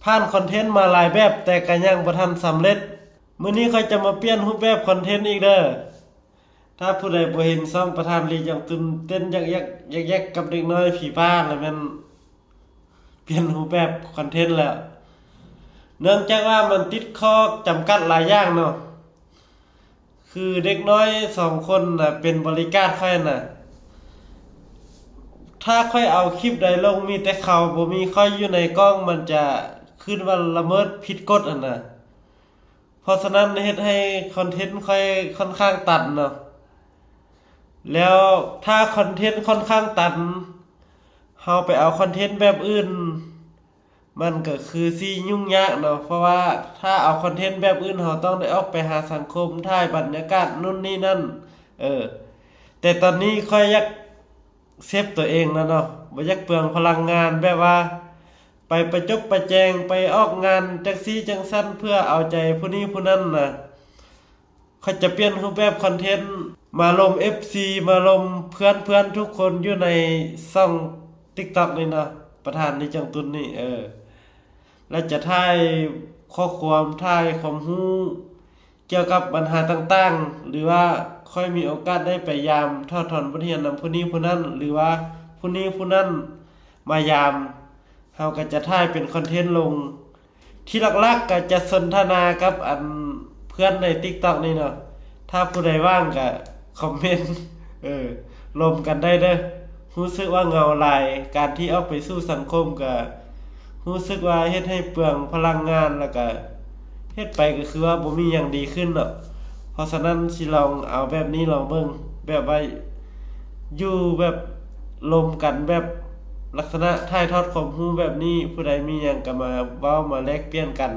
ຜ່ານຄອນເທັນມາຫຼາຍແບບ ແຕ່ກໍຍັງບໍ່ທັນສຳເລັດ. ມື້ນີ້ຂ້ອຍຈະມາປ່ຽນຮູບແບບຄອນເທັນອີກເດີ້. ຖ້າຜູ້ໃດບໍ່ເຫັນຊ່ອງປະທານລີຈອງຕຸນເຕັ້ນຢາກໆໆໆກັບເດັກນ້ອຍຜີປ່າ ລະແມ່ນປ່ຽນຮູບແບບຄອນເທັນແລ້ວ. ເນື່ອງຈາກວ່າມັນຕິດຂໍ້ຈຳກັດຫຼາຍຢ່າງເນາະ. ຄືເດັກນ້ອຍສອງຄົນນະເປັນບໍລິກາດຂ້ອຍນະ. ຖ້າຂ້ອຍເອົາຄລິບໃດລົງ ມີແຕ່ເຂົາ ບໍ່ມີຂ້ອຍຢູ່ໃນກ້ອງ ມັນຈະຂຶ້ນວ່າລະເມີດຜິດກົດຫັ້ນນະ. ເພາະສະນັ້ນເຮັດໃຫ້ຄອນເທັນຂ້ອຍຂ້ອນຂ້າງຕັນເນາະ. ແລ້ວຖ້າຄອນເທັນຂ້ອນຂ້າງຕັນ ເຮົາໄປເອົາຄອນເທັນແບບອື່ນ ມັນກໍຄືຊິຫຍຸ້ງຍາກເນາະ. ເພາະວ່າຖ້າເອົາຄອນເທັນແບບອື່ນ ເຮົາຕ້ອງໄດ້ອອກໄປຫາສັງຄົມ ຖ່າຍບັນຍາກາດໂນ່ນນີ້ນັ້ນ. ເອີ ແຕ່ຕອນນີ້ຂ້ອຍຢາກເຊບຕົວເອງນະເນາະ, ບໍ່ຢາກເປືອງພະລັງງານ ແບບວ່າໄປປະຈົບປະແຈງ ໄປອອກງານຈັ່ງຊີ້ຈັ່ງຊັ້ນ ເພື່ອເອົາໃຈຜູ້ນີ້ຜູ້ນັ້ນນະ. ຂ້ອຍຈະປ່ຽນຮູບແບບຄອນເທັນ ມາລົມເອັຟຊີ ມາລົມເພື່ອນໆທຸກຄົນຢູ່ໃນຊ່ອງຕິກຕັອກນີ້ເນາະ, ປະທານລີຈອງຕຸນນີ້. ເອີ ແລະຈະຖ່າຍຂໍ້ຄວາມ ຖ່າຍຄວາມຮູ້ກ່ຽວກັບບັນຫາຕ່າງໆ ຫຼືວ່າຂ້ອຍມີໂອກາດໄດ້ໄປຢາມ ຖອດຖອນບົດຮຽນນຳຜູ້ນີ້ຜູ້ນັ້ນ ຫຼືວ່າຜູ້ນີ້ຜູ້ນັ້ນມາຢາມ, ເຮົາກໍຈະຖ່າຍເປັນຄອນເທັນລົງ. ທີ່ຫຼັກໆກໍຈະສົນທະນາກັບອັນເພື່ອນໃນຕິກຕັອກນີ້ເນາະ. ຖ້າຜູ້ໃດວ່າງກໍຄອມເມັນ ເອີ ລົມກັນໄດ້ເດີ້. ຮູ້ສຶກວ່າເຫງົາຫຼາຍ, ການທີ່ອອກໄປສູ່ສັງຄົມກໍຮູ້ສຶກວ່າເຮັດໃຫ້ເປືອງພະລັງງານ ແລ້ວກໍເຮັດໄປກໍຄືວ່າບໍ່ມີຫຍັງດີຂຶ້ນເນາະ. ເພາະສະນັ້ນຊິລອງເອົາແບບນີ້ລອງເບິ່ງ, ແບບວ່າຢູ່ແບບລົມກັນ ແບບລັກສະນະຖ່າຍທອດຄວາມຮູ້ແບບນີ້, ຜູ້ໃດມີຫຍັງກໍມາເວົ້າມາແລກປ່ຽນກັນ.